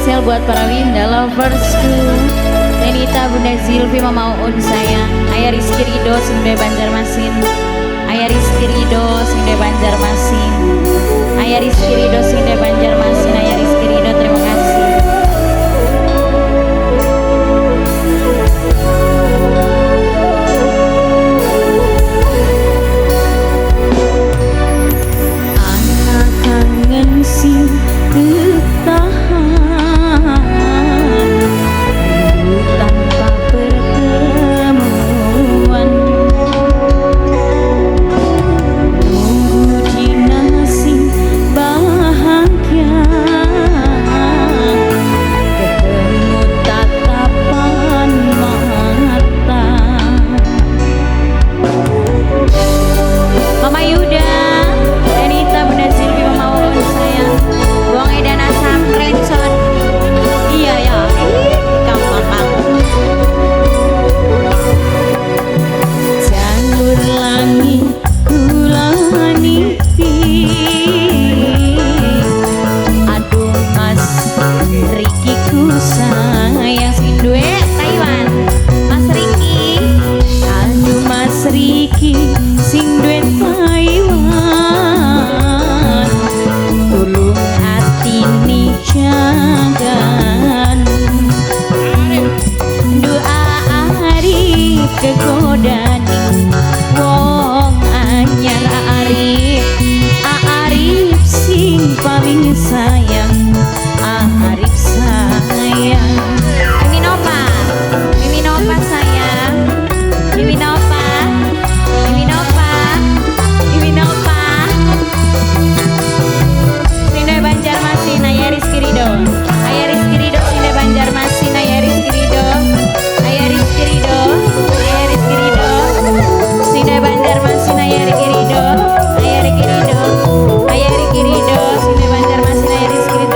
Spesial buat para Winda loversku, Lenita, Bunda Zilvi, Mama Uun sayang, Ayah Rizky Ridho sing duwe Banjarmasin, Ayah Rizky Ridho sing duwe Banjarmasin, Ayah Rizky Ridho sing duwe Banjarmasin, Ayah Rizky Ridho terima kasih. Anak kangen sing ketahan, rindu tanpa pertemuan, nunggu dina sing bahagia, ketemu tatapan mata. Mama Yuda, Renita, Bunda Silvi, Mama Uun sayang, Wong Edan Asam Rencon. Iya ya, gampang. Jalur langit kula niti, aduh Mas Riki ku sayang sing duwe Taiwan. Mas Riki, aduh Mas Riki sing duwe Taiwan, tulung atine jagan. Doa Arif kegodani wong anyar, Arif, Arif sing paling sayang, Arif sayang. Mimi Nova, Mimi Nova sayang, Mimi Nova, Mimi Nova, Mimi Nova. Sing duwe Banjarmasin, Ayah Rizky Ridho, Ayah Rizky Ridho sing duwe Banjarmasin, Ayah Rizky Ridho, Ayah Rizky Ridho, Ayah Rizky Ridho, sing duwe Banjarmasin, Ayah Rizky Ridho, Ayah Rizky Ridho, Ayah Rizky Ridho, sing duwe Banjarmasin, Ayah Rizky Ridho.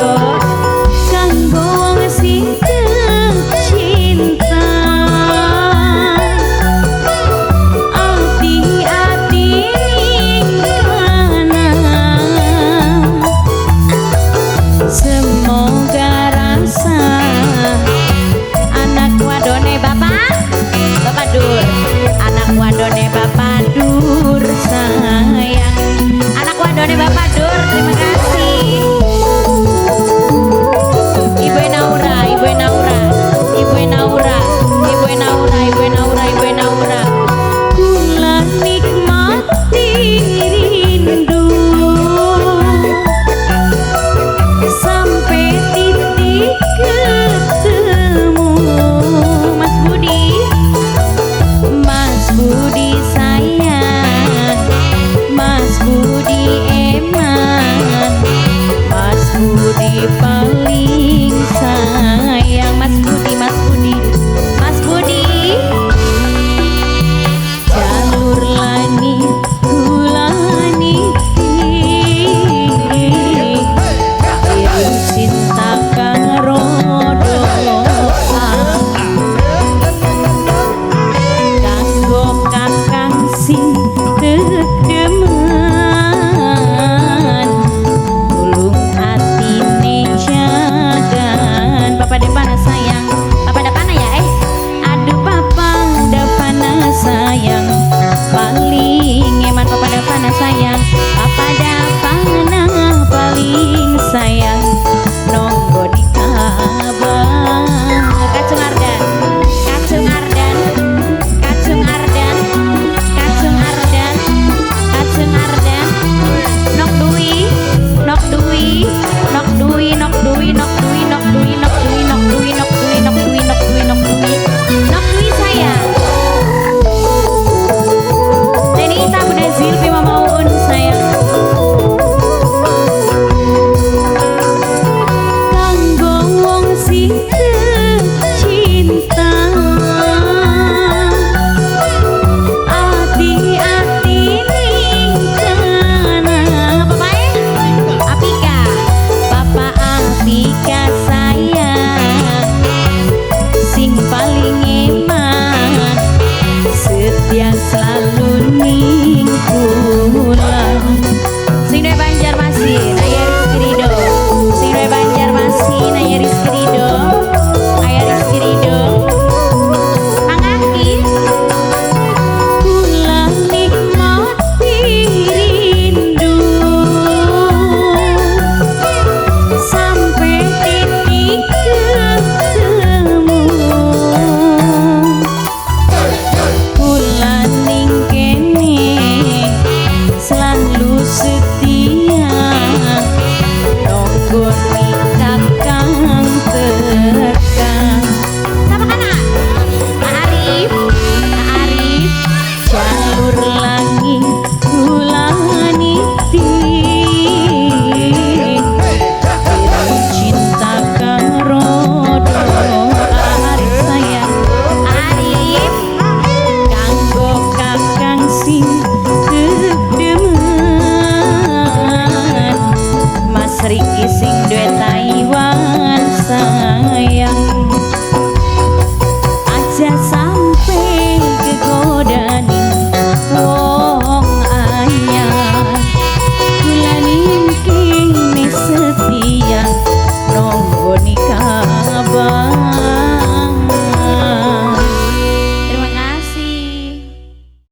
Iki sing duwe.